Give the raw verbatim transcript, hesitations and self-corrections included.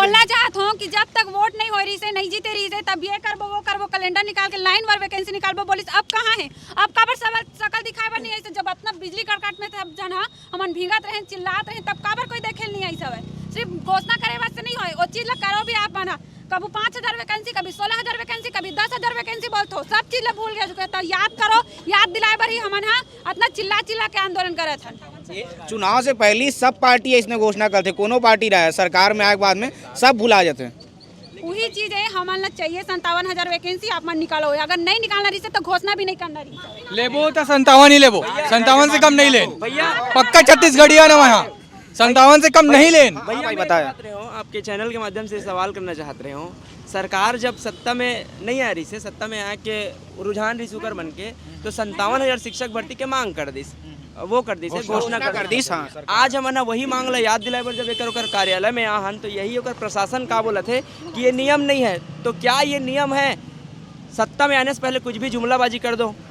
बोलना चाहत हूँ कि जब तक वोट नहीं हो रही से, नहीं जीते रही से, तब ये करबो, वो करबो, कैलेंडर निकाल के लाइन वार वैकेंसी निकालबो बोलिस। अब कहाँ है? अब काबर सब सकल दिखाए बर नहीं है? जब इतना बिजली कड़कट में सब जन ह हमन भींगत रहें, चिल्लात रहें, तब काबर कोई देखे नहीं आई? सब सिर्फ घोषणा करे वास्ते नहीं होए, वो चीज ला करो भी आप बना। कभी पाँच हजार वैकेंसी, कभी सोलह हजार वैकेंसी, कभी दस हजार वैकेंसी बोलथो, सब चीज ला भूल गए चुके। तो याद करो, याद दिलाए बर ही हमन हा इतना चिल्ला चिल्ला के आंदोलन करत हन। चुनाव से पहले सब पार्टी ऐसने घोषणा करथे, कोनो पार्टी रहे, सरकार में आए के बाद में सब भुला जाथे। वही चीज है, हमन ला चाहिए संतावन हजार वैकेंसी, आप मन निकालो। अगर नहीं निकालना रही से तो घोषणा भी नहीं करना रही। लेबो तो संतावन ही लेबो, संतावन से कम नहीं लेन। भैया, पक्का छत्तीसगढ़िया ना वहाँ, संतावन से कम नहीं लेन। भैया, भाई मैं बताया। बात रहे हो, आपके चैनल के माध्यम से सवाल करना चाहत रहे हो, सरकार जब सत्ता में नहीं आ रही से, सत्ता में आके रुझान रही सुकर बन के, तो संतावन हजार शिक्षक भर्ती के मांग कर दिस, वो कर दिस, घोषणा घोषणा कर कर दिस। हाँ। आज हमन ह वही मांग ला याद दिलाए बर जब एकर ओकर कार्यालय में आ हन, तो यही ओकर प्रशासन का बोलत हे कि ये नियम नहीं है। तो क्या ये नियम है? सत्ता में आने से पहले कुछ भी जुमलाबाजी कर दो,